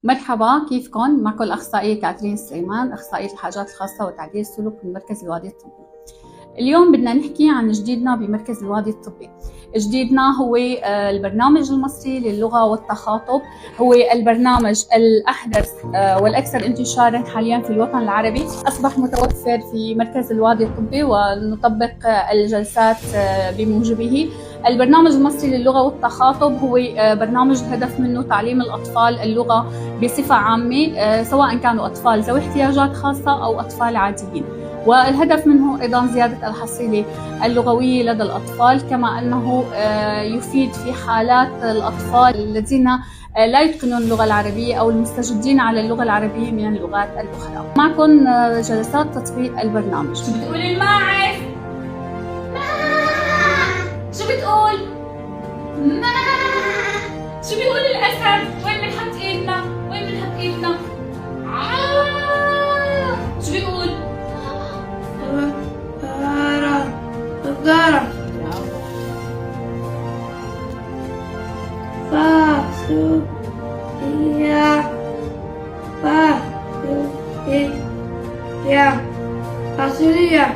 مرحبا، كيفكن؟ معكم الأخصائية كاترين سليمان، أخصائية الحاجات الخاصة وتعديل السلوك من مركز الوادي الطبي. اليوم بدنا نحكي عن جديدنا بمركز الوادي الطبي. جديدنا هو البرنامج المصري للغة والتخاطب، هو البرنامج الأحدث والأكثر انتشارا حاليا في الوطن العربي. أصبح متوفر في مركز الوادي الطبي ونطبق الجلسات بموجبه. البرنامج المصري للغة والتخاطب هو برنامج الهدف منه تعليم الأطفال اللغة بصفة عامة، سواء كانوا أطفال ذوي احتياجات خاصة أو أطفال عاديين، والهدف منه أيضا زيادة الحصيلة اللغوية لدى الأطفال، كما أنه يفيد في حالات الأطفال الذين لا يتقنون اللغة العربية أو المستجدين على اللغة العربية من اللغات الأخرى. معكم جلسات تطبيق البرنامج. شو بتقول الماعز؟ شو بتقول؟ ما شو بيقول الأسد؟ وين بنحط إيدنا؟ وين بنحط إيدنا؟ شو بيقول؟ بقرة فاصوليا فاصوليا فاصوليا.